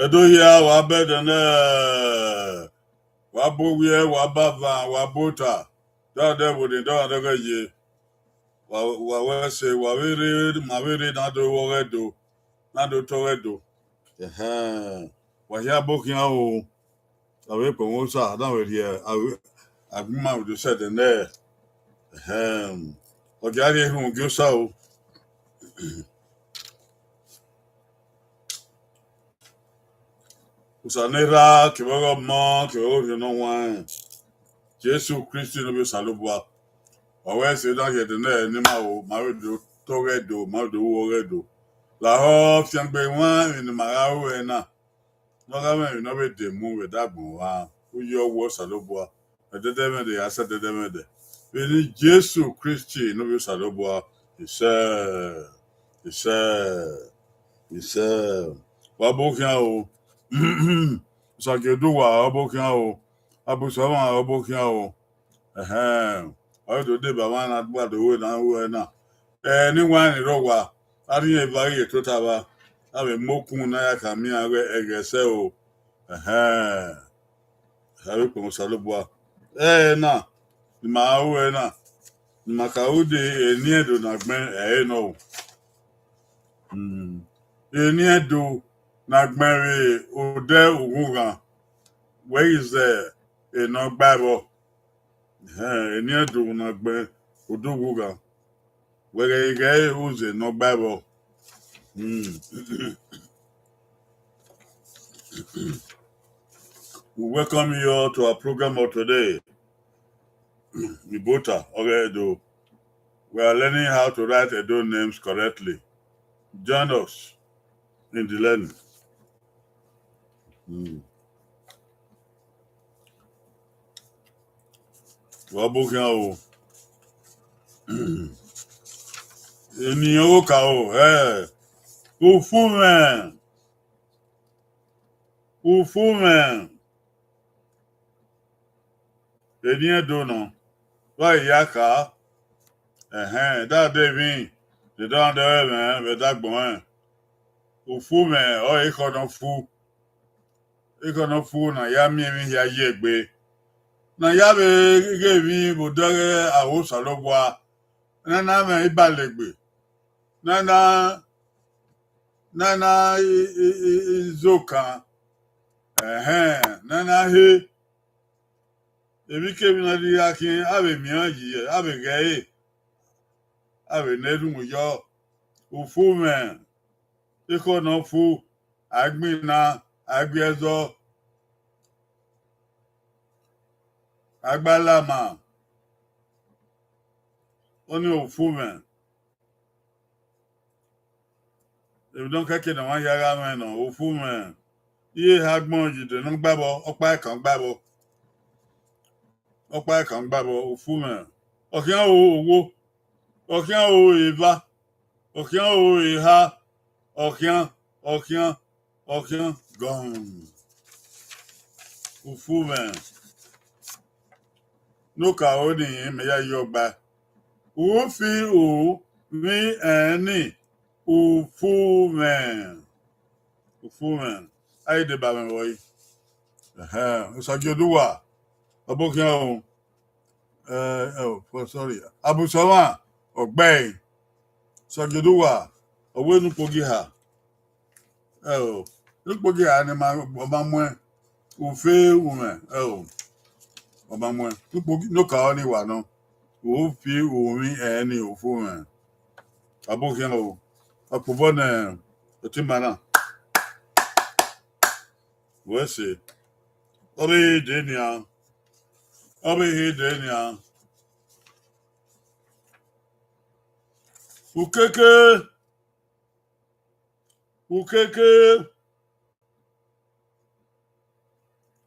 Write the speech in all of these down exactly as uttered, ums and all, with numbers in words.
Ẹdo hia, wa bẹdẹ nẹ, wa bu owiẹ, wa bu avan, wa bu ota, dọdẹ vbe ne dọmwadẹ ghẹ ye. Wa, wa wẹ ẹse, wa vbe rre, ma vbe rre na do vbe ọghẹ do, na do tọ ọghẹ do. Ẹhẹn, wa hia ebo khian o. Avbe ekpẹn Osa na vbe rhie agbọn ima vbe do sẹ ẹdẹ nẹ. Ẹhẹn, ọ gia rhie erhunmwu gie Osa o. Osa ne Erha, kevbe ọghe Ọmọ, kevbe ọghe Orhiọn Ne Ọ Huanrẹn, Jesu Kristi ne ovbi Osanobua. Wa wẹ ẹse na rhie ẹdẹ nẹ ne ima ho, ma vbe do tọ ọghẹ do, ma vbe do ru ọghẹ do. Lahọ fiangbe wan emwi ne ima gha ru ẹre na, ne ọ gha mwẹ emwi ne ọ vbe de mu vbe ẹdẹ agbọn ọmwa, uyi ọ wẹ Osanobua. Ẹdẹdẹmwẹdẹ ya sẹ ẹdẹdẹmwẹdẹ. Vbe eni Jesu Kristi ne ovbi Osanobua, isẹ, isẹ, isẹ. Wa ebo khian o. Osa gie do uwa, ọ ebo khian o. Abusẹ ọmwa, ọ ebo khian o. Ẹhẹn, ọ do deba mwa na gba do wẹ na ru ẹre na. Ẹ, ne I wa rẹn rre owa, a rhie eva ghi tota vba, a vbe mu okun ne a ya ka miẹn iran ighẹ ẹghẹ sẹ o. Ẹhẹn, avbe ekpẹn Osanobua. Ẹre na, ne ima ru ẹre na, ne ima ka ru de eni Ẹdo ne a gbẹn ẹre nọ o. Hmm. Eni Ẹdo ne a gbẹn vbe odẹ ughughan, wẹ ghi zẹ enọ gba ẹvbo. Ẹhẹn, eni Ẹdo ne a gbẹn odẹ ughughan, wẹ ghẹ ghe ẹre uzẹ ne ọ gba ẹvbo. Hmm. We welcome you all to our program of today. Ibota, ọghe Ẹdo. We are learning how to write Edo names correctly. Join us in the learning. Hmm. Wa ebo khian o. Eni ọghoka o, ẹ. Ufumwẹ. Ufumwẹ. Eni Ẹdo nọ, vbe a ya kha, ẹhẹn, da de emwi, de da de ẹmwẹ vbe ẹdẹ agbọn rẹn. Ufumwẹ ọre ekhọe ne ọ fu. Ekhọe ne ọ fu ne a ya miẹn emwi hia ye egbe. Ne a ya vbe ghe emwi vbe odẹ ọghe aro Osanobua, ne a na mwẹ ibalegbe, ne a na, ne a na i, i, i, izokan, ẹhẹn, ne a na he. Emwikemwi ne a rhirhi gha khian, a vbe miẹn iran yi, a vbe ghẹ ẹre, a vbe ne erhunmwu yọ. Ufumwẹ, ekhọe ne ọ fu, a gbinna, a gbe ẹzọ, a gba lama, ọnii Ufumwẹ. Emwi ne ọ kẹke ne ọmwa hia gha mwẹ nọ, ofu mwẹ. Iye eha agbọn yi de ne ọ gba vbọ, ọkpa ẹkan gba vbọ. Ọkpa ẹkan gba vbọ, ofu mwẹ. Ọkhian o owo, ọkhian o eva, ọkhian o eha, ọkhian, ọkhian, ọkhian gọn. Ufu mwẹ. Ne okaro nii, mẹ ya yi ọgba. Ufi u vbi ẹn ni, ufu mwẹ. Ufu mwẹ. A i deba mwẹ vbe ọre. Ẹhẹn, Osagie Oduwa, ọbokhian o. Eh, oh, sorry. Abusọmwa, ọgbẹe. Osagie Oduwa, ọ wẹ ne ukpogiha. Ẹo, ne ukpogiha ne ma, ọ ma muẹn, ufe umwẹ, ẹo, ọ ma muẹn. Ne ukpogi-, ne okaro nii wa nọ, ufi u vbi ẹn ni, ufu mwẹ. Abokhian o, ọkpobọ ne otima na. Wẹ se. Ọ vbe he dee nian. Ọ vbe he dee nian. Ukeke, ukeke,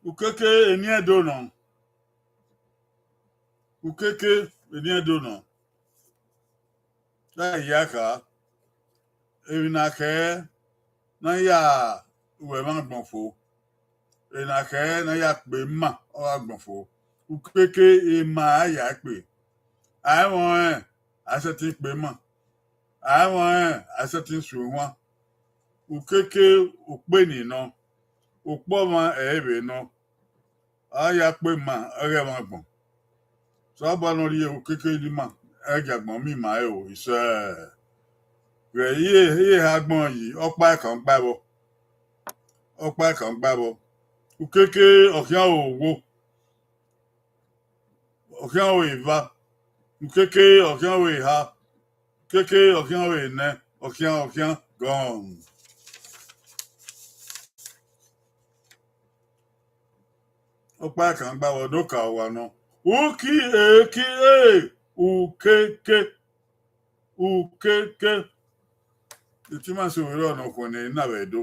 ukeke eni Ẹdo nọ. Ukeke eni Ẹdo nọ. Ẹ ya kha, emwi na khẹ ne a ya ru ẹmwẹ agbọn fo, emwi na khẹ ne a ya kpe ima ọghe agbọn fo. Ukeke ima a ya kpe. A i mwẹ ọnrẹn, a i sẹtin kpe ima. A i mwẹ ọnrẹn, a i sẹtin suẹn ohuan. Ukeke okpe ni nọ, okpọmwa ẹ i vbe nọ. A ya kpe ima, ọ ghe ẹmwẹ agbọn. Osanobua ne ọ rhie ukeke ne ima, ẹ i gie agbọn miẹn ima ẹre o, isẹ. Vbe iye, iye eha agbọn yi, ọkpa ẹkan gba vbọ. Ọkpa ẹkan gba vbọ. Ukeke ọkhian o owo, ọkhian o eva, ukeke ọkhian o eha, ukeke ọkhian o enẹ, ọkhian, ọkhian gọn. Ọkpa ẹkan gba vbọ, ne okaro wa nọ. Uki eki e, ukeke, ukeke. Itima so vbe rrọọ ne ọ khuẹnnẹ na vbe Ẹdo.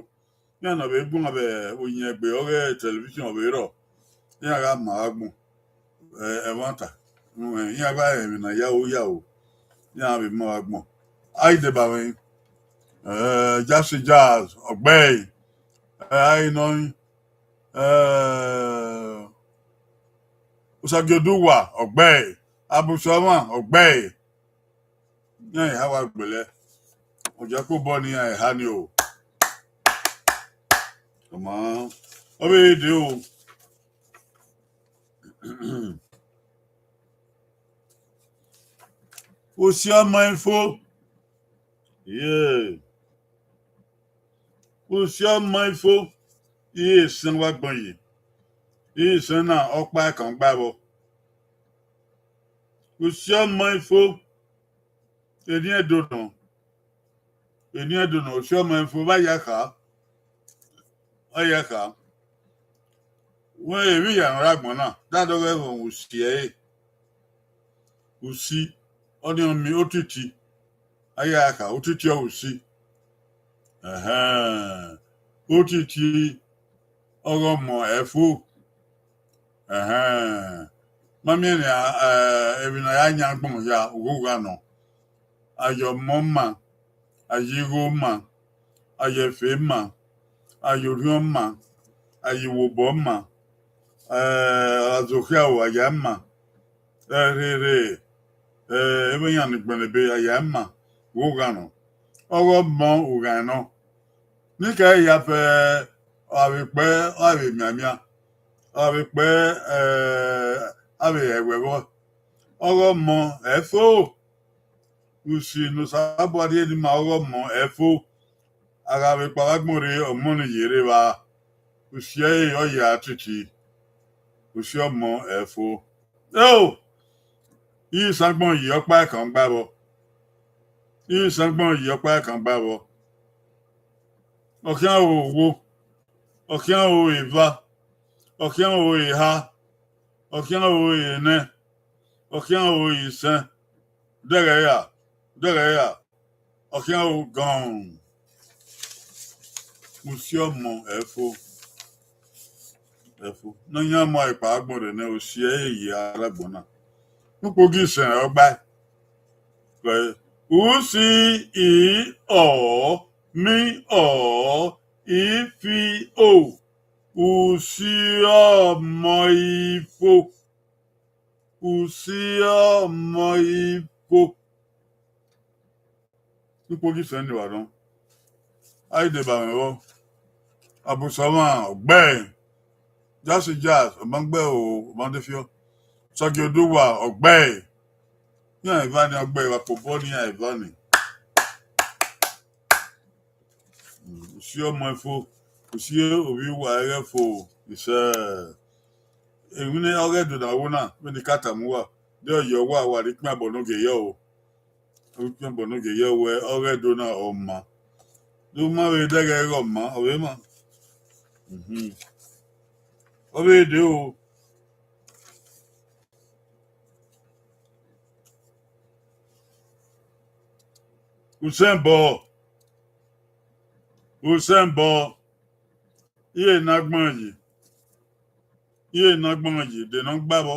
Iran ne ọ vbe guan vbe oyin egbe ọghe television vbe rrọọ. Iran gha ma agbọn. Ẹ, ẹmwata. Iran gha rẹn emwi ne a ya ro ya ro. Iran vbe ma agbọn. A i deba mwẹ. Eh, Jasi Jazz, ọgbẹe. Eh, a i nọ rin. Eh, Osagie Oduwa, ọgbẹe. Abusọmwa, ọgbẹe. Iran eha wa gbele. Ọ dia ke obọ ne iran eha ni o. Ọ ma, ọ vbe dee o. Usi ọmọ ifo. Yeah. Usi ọmọ ifo. Iye esẹn wa gbọn yi. Iye esẹn na ọkpa ẹkan gba vbọ. Usi ọmọ ifo. Eni Ẹdo nọ. Eni Ẹdo nọ, usi ọmọ ifo vbe a ya kha. A ya kha. Wẹ emwi hia ne ọ rre agbọn na, da dọghe ẹvbo usi ẹre. Usi, ọnii ọ miẹn otiti. A ya kha, otiti ọ usi. Ẹhẹn. Otiti ọghe ọmọ ẹfo. Ẹhẹn. Ma miẹn nian, eh, emwi ne a ya yan agbọn hia, ughugha nọ. A ye ọmọ ma, a ye igho ma, a ye ẹfe ma, a ye orhiọn ma, a ye iwobọ ma, eh, a zẹ okhiaro, a ya ma, ẹrherhe, eh, vbe iran ni gbẹnnẹ ebe, a ya ma, ughugha nọ. Ọghe ọmọ ughan nọ. Ne I ka ya fẹ, ọ gha vbe kpẹ, ọ gha vbe mianmian, ọ gha vbe kpẹ, eh, a vbe hẹ ẹwẹ vbọ. Ọghe ọmọ ẹfo, usi ne Osanobua rhie ne ima ọghe ọmọ ẹfo, a gha vbe kpao agbọn rre, ọmọ ni ye rre evba, usi ẹre ọ ya titi, usi ọmọ ẹfo. Eo, isan agbọn yi ọkpa ẹkan gba vbọ. Isan agbọn yi ọkpa ẹkan gba vbọ. Ọ khian ro owo, ọ khian ro eva, ọ khian ro eha, ọ khian ro enẹ, ọ khian ro isẹn. Dẹghẹ ya, dẹghẹ ya, ọ khian ro gọn. Usi ọmọ ẹfo, ẹfo. Ne ọ yan ọmọ ẹkpa agbọn rẹ nẹ, osi ẹre ye ara agbọn na. Ukpogi sẹ ọgbae. Usi, i, ọ, mi, ọ, i, fi, o. Usi ọmọ ifo. Usi ọmọ ifo. Ukpogi sẹ ni wa nọ. A i deba mwẹ vbọ. Abusọmwa ọgbẹe. Jasi Jazz, ọ ma gbe o, ọ ma de fiọ. Sọgie Oduwa ọgbẹe. Iran eva ni ọgbẹe, wa kpobọ ne iran eva ni. Usi ọmọ ifo, usi ovbi uwa ẹghẹ fo, isẹ. Emwi ne ọghe Ẹdo na wo na, vbene I ka tama uwa, de ọ yọ uwa, wa rhie ikpian bọ ne ogie yọ o. Ikpian bọ ne ogie yọ wẹ ọghe Ẹdo na ọ ma. De u ma vbe dẹghẹ ghe ọ ma, ọ vbe ma. Mhm. Ọ vbe dee o. Usẹn bọ, usẹn bọ, iye ne agbọn yi, iye ne agbọn yi, de ne ọ gba vbọ.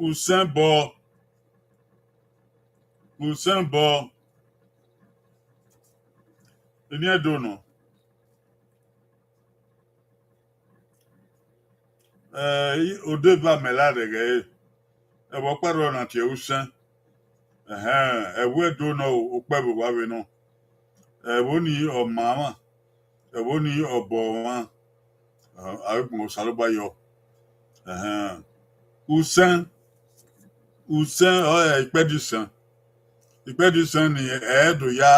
Usẹn bọ, usẹn bọ, eni Ẹdo nọ. Eh, i-, odeva mẹ la rẹghẹ ẹre. Ẹvbo ọkpa rrọọ na tie usẹn. Ẹhẹn, ẹvbo Ẹdo nọ o, okpẹvbo wa vbe nọ. Ẹvbo ni ọ ma mwa, ẹvbo ni ọ bọ mwa. A vbe gbẹn Osanobua yọ. Ẹhẹn. Usẹn, usẹn ọrọre ikpẹdẹ isẹn. Ikpẹdẹ isẹn ni ẹ do ya,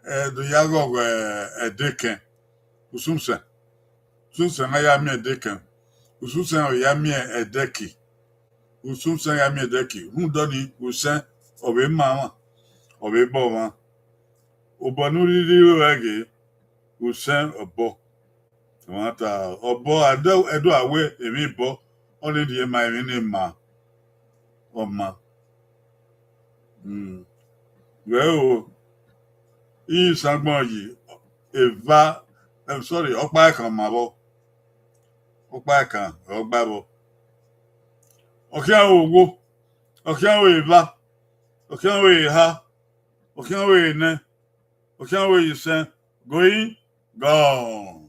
ẹ do ya ghọghọ ẹdẹkẹn. Usunmwusuẹn. Usunmwusuẹn na ya miẹn ẹdẹkẹn. Usunmwusuẹn ọ ya miẹn ẹdẹki. Usunmwusuẹn ya miẹn ẹdẹki. Rhunmwuda ọnii, usẹn ọ vbe ma mwa, ọ vbe bọ mwa. Obọ ne u rhirhi ru ẹre ghe, usẹn ọbọ. Ẹmwata, ọbọ, a do, ẹ do a wẹ emwi bọ, ọnii rhie ma emwi ne ma. Ọ ma. Hmm. Wẹ o, isangbọn yi, eva, em, sorry, ọkpa ẹkan ma vbọ. Ọkpa ẹkan ọ gba vbọ. Ọ khian ho owo, ọ khian ho eva, ọ khian ho eha, ọ khian ho enẹ, ọ khian ho isẹn, going gone.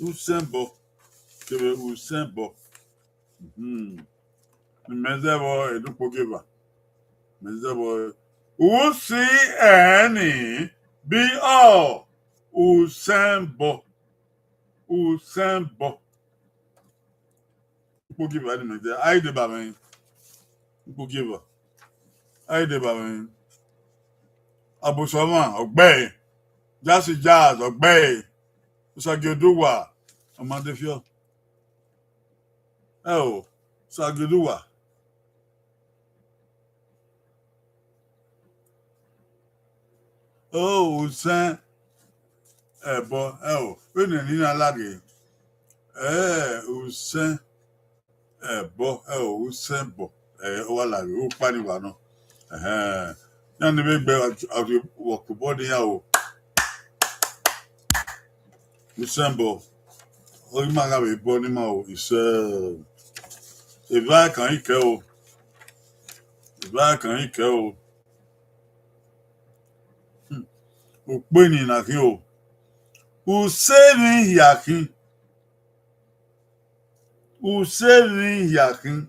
Usẹn bọ, kevbe usẹn bọ. Hmm. Mẹ zẹ vbọ, Edukpogieva. Mẹ zẹ vbọ. Usi ẹnrẹn ni bi ọ, usẹn bọ. Usẹn bọ. Ukpogieva ni mẹ zẹ, a i deba mwẹ. Ukpogieva. A i deba mwẹ. Abusọmwa, ọgbẹe. Jasi Jazz, ọgbẹe. Usagie Oduwa, ọ ma de fiọ. Ẹ o, Usagie Oduwa. O, usẹn ẹbọ, ẹ o, vbene ne I na laghe. Ẹ, usẹn ẹbọ, ẹ o, usẹn ẹbọ, ẹ, ọ wa laghe, ukpa ni wa nọ. Ẹhẹn. Iran ni vbe gbe ọkpobọ ne iran o. Usẹn ẹbọ, ọ ghi ma gha vbe bọ ne ima o, isẹ. Eva kan i kẹ o. Eva kan i kẹ o. Hmm. Okpe ni na khin o. Use emwi hia khin. Use emwi hia khin.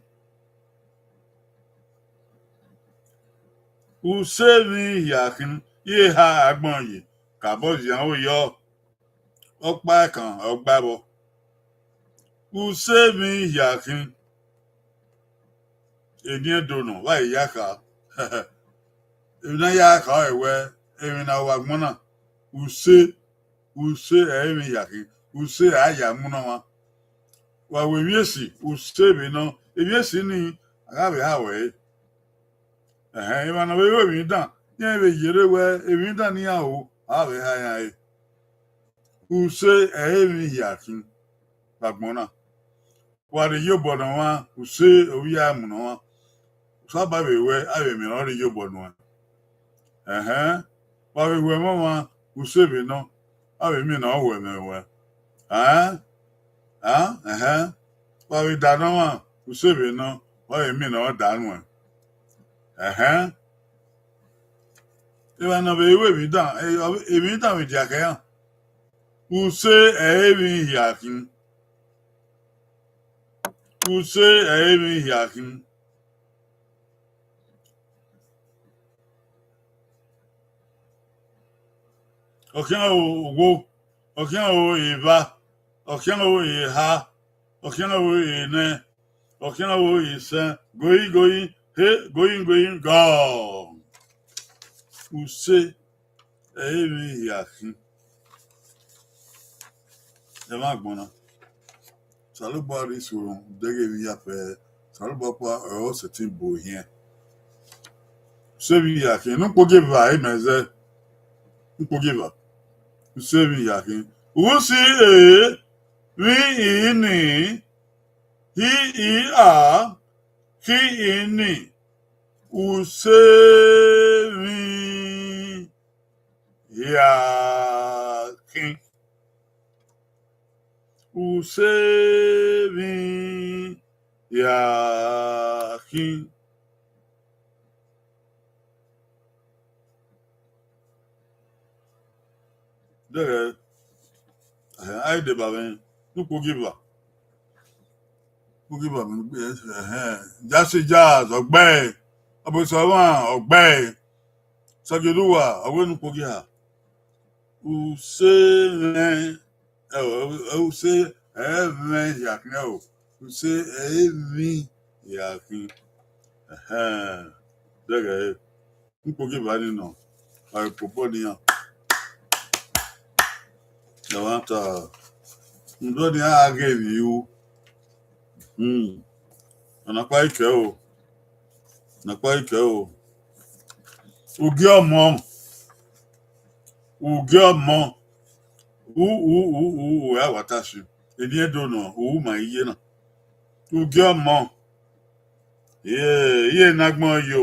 Use emwi hia khin. Iye eha agbọn yi. Kabọ zian ro yọ. Ọkpa ẹkan ọ gba vbọ. Use emwi hia khin. Eni Ẹdo nọ, wa ya kha. Emwi ne a ya kha ọre wẹ, emwi ne a wa agbọn na, use, use ẹre emwi hia khin, use a ya mu ne ọmwa. Wa wẹ emwi esi, use vbe nọ, emwi esi ni, a gha vbe ha wẹ ẹre. Ẹhẹn, emwa ne ọ vbe ru emwi dan, iran vbe yerre wẹ emwi dan ne iran ru, a vbe ha iran ẹre. Use ẹre emwi hia khin vbe agbọn na. Wa rhie iyobọ ne ọmwa, use ovbi a mu ne ọmwa. Osanobua vbe wẹ, a vbe miẹn ne ọ rhie iyobọ nuẹn. Ẹhẹn, wa vbe wẹ ẹmwẹ ọmwa, use vbe nọ, ọ vbe miẹn ne ọ hu ẹmwẹ ruẹ. Ẹn? Ẹn? Ẹhẹn. Wa vbe da ne ọmwa, use vbe nọ, ọ vbe miẹn ne ọ da nuẹn. Ẹhẹn. Evba ne ọ vbe ru emwi dan, emwi dan vbe dia khẹ iran. Use ẹre emwi hia khin. Use ẹre emwi hia khin. Ọ khian ro owo, ọ khian ro evba, ọ khian ro eha, ọ khian ro enẹ, ọ khian ro isẹn, going, going, he, going, going, gone. Use ẹre emwi hia khin. Ẹmwẹ agbọn na. Osanobua rhie iso rhunmwuda emwi hia fẹẹrẹ, Osanobua ọkpa ọre ọ sẹtin bu ohiẹn. Use emwi hia khin, ne ukpogieva, imẹ zẹ, ne ukpogieva, use emwi hia khin. Use ẹre emwi hia khin, hi i a, khin i ni, use emwi hia khin. Use emwi hia khin. Dẹghẹ, ẹhẹn, a i deba mwẹ, ne ukpogieva. Ukpogieva mwẹ, ẹhẹn, Jasi Jazz, ọ gbe ẹe. Ọbosọmwa, ọ gbe ẹe. Sagieduwa, ọ wẹ ne ukpogieva. Use mwẹ, ẹo, use ẹmwẹ hia khin ẹo. Use ẹmwẹ hia khin. Ẹhẹn, dẹghẹ. Ukpogieva ni nọ, a vbe kpobọ ne iran. Ẹmwata, rhunmwuda ọnii a gha ghe emwi ru. Hmm. Ọna kpa i kẹ o. Ọna kpa i kẹ o. Ugie ọmọ. Ugie ọmọ. U, u, u, u, u, a wa ta si. Eni Ẹdo nọ, u ma iye na. Ugie ọmọ. Iye, iye ne agbọn yo.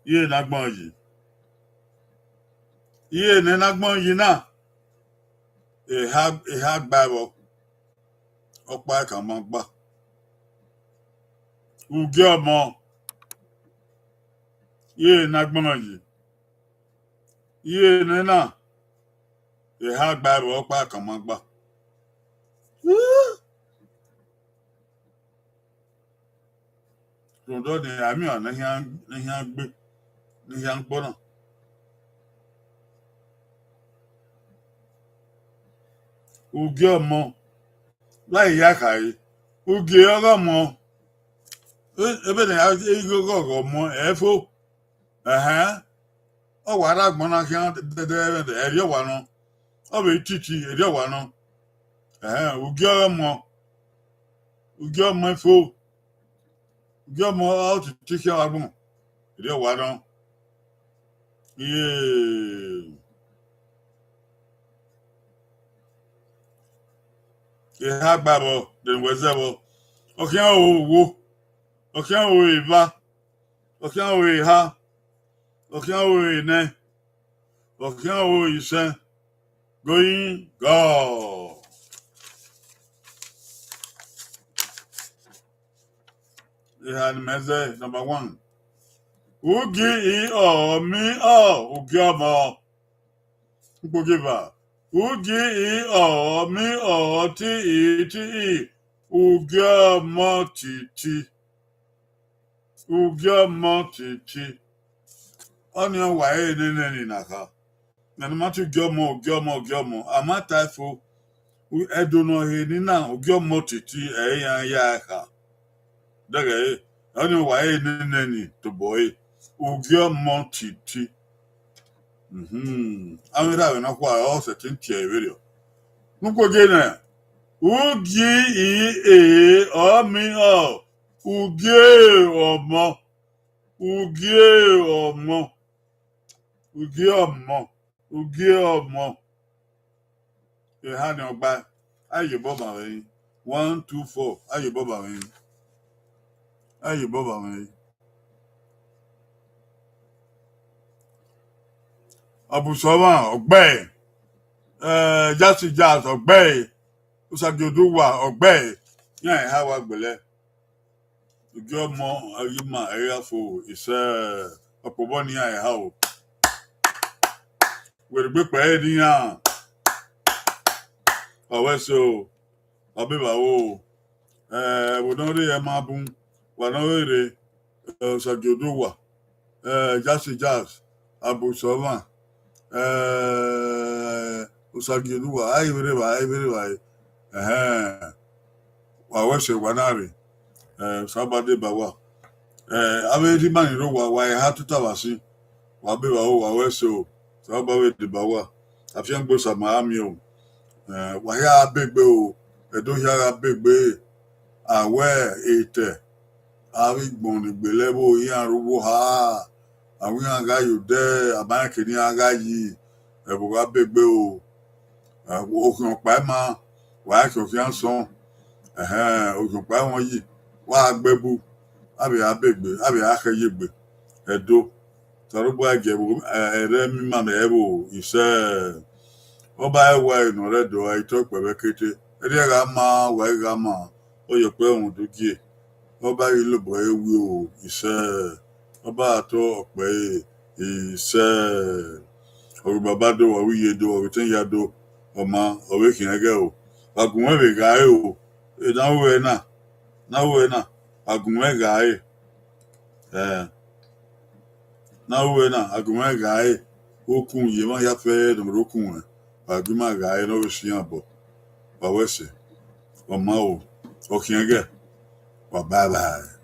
Iye ne agbọn yi. Iye ne agbọn yi na, eha, eha gba ẹvbo, ọkpa ẹkan ma gba. Ugie ọmọ, iye ne agbọn yi. Iye nena, eha gba ẹvbo, ọkpa ẹkan ma gba. Rhunmwuda ọnii, a miẹn ọna ne iran, ne iran gbe, ne iran gbọna. Ugie ọmọ, vbe a ya khare, ugie ọghe ọmọ, e-, ebe ne a igho ọghe ọmọ, ẹ fo. Ẹhẹn, ọ wa rre agbọn na khian dẹdẹ, ẹrriọ wa nọ. Ọ vbe titi, ẹrriọ wa nọ. Ẹhẹn, ugie ọghe ọmọ, ugie ọmọ fo, ugie ọmọ ọ titi khian vbe agbọn, ẹrriọ wa nọ. Iye, eha gba ẹvbo, then wẹ zẹ vbọ. Ọ khian ro owo, ọ khian ro evba, ọ khian ro eha, ọ khian ro enẹ, ọ khian ro isẹn, going God. Eha ne imẹ zẹ, number one. Ugie i ọ mi ọ, ugie ọmọ. Ukpogieva. Ugie i ọ mi ọ, ti i ti i, ugie ọmọ titi. Ugie ọmọ titi. Ọnii ọ wa re nene ni na kha. Mẹ ne ma te ugie ọmọ, ugie ọmọ, ugie ọmọ, a ma tae fo. U-, Ẹdo ne ọ he ni na, ugie ọmọ titi ẹ i ya ya kha. Dẹghẹ, ọnii ọ wa re nene ni tobọ ẹre. Ugie ọmọ titi. Mhm. Avbe erha vbe nọkhua ọ sẹtin tie ẹre vberriọ. Ne u kue gie nẹ, ugie i e ọ mi ọ, ugie ọmọ, ugie ọmọ, ugie ọmọ, ugie ọmọ. Eha ni ọgba, a ye obọ ma mwẹ rin. One, two, four, a ye obọ ma mwẹ rin. A ye obọ ma mwẹ rin. Abusọmwa, ọ gbe ẹe. Eh, Jasi Jazz, ọ gbe ẹe. Osagie Oduwa, ọ gbe ẹe. Iran eha wa gbẹlẹ. Ugie ọmọ, a ghi ma, ẹ gha fo, isẹ, ọkpobọ ne iran eha o. Werriegbe kpẹre ne iran. Wa wẹ ẹse o, wa be vba ro o. Eh, ẹvbo ne ọ rre ẹmwẹ bun, wa ne ọ rre, eh, Osagie Oduwa, eh, Jasi Jazz, Abusọmwa, eh, Osagie Oduwa, a i vberre evbare, a i vberre evbare. Ẹhẹn. Wa wẹ ẹse, wa na rre. Eh, Osanobua deba uwa. Eh, avbe rhie ima ni rre owa, wa eha tota vbe sin. Wa be vba ro, wa wẹ ẹse o. Osanobua vbe deba uwa. Afiangbe Osa ma ra miẹn o. Eh, wa hia gha begbe o. Ẹdo hia gha begbe. A wẹ etẹ, avbe igbọn ni gbele ẹvbo iran rre uwu oha, a wẹ iran gha ye odẹ, a ma rẹn eke ne iran gha yi, ẹvbo gha begbe o. Eh, okhian ọkpa ima, wa khian okhian asọn, ẹhẹn, okhian ọkpa ẹmwẹ yi, wa gbe ẹbu, a vbe a begbe, a vbe a khẹ ye egbe, Ẹdo. Osanobua gie ẹvbo, eh, ẹrẹ miẹn ima mwẹ ẹvbo, isẹ. Ọba ẹwae ne ọ rre Ẹdo, a i tọ kpẹ vbe kete. Erriọ gha ma, wa i gha ma, ọ ye ọkpẹ rhunmwuda ugie. Ọba ghi lobọ ẹre wi o, isẹ. Ọba gha tọ ọkpẹ ẹre, isẹ. Ọ ghi baba do, wa vbe iye do, wa vbe etẹn hia do, ọ ma, ọ vbe khian ẹghẹ o. Wa gu mwẹ vbe gha ẹre o. E na ru ẹre na, na ru ẹre na, wa gu mwẹ gha ẹre. Eh, na ru ẹre na, a gu mwẹ gha ẹre. Okun ye emwa hia fẹẹrẹ ne ọ rre okun ruẹn, wa gu ima gha ẹre ne ọ vbe si iran obọ. Wa wẹ ẹse, ọ ma o, ọ khian ẹghẹ, wa bye bye.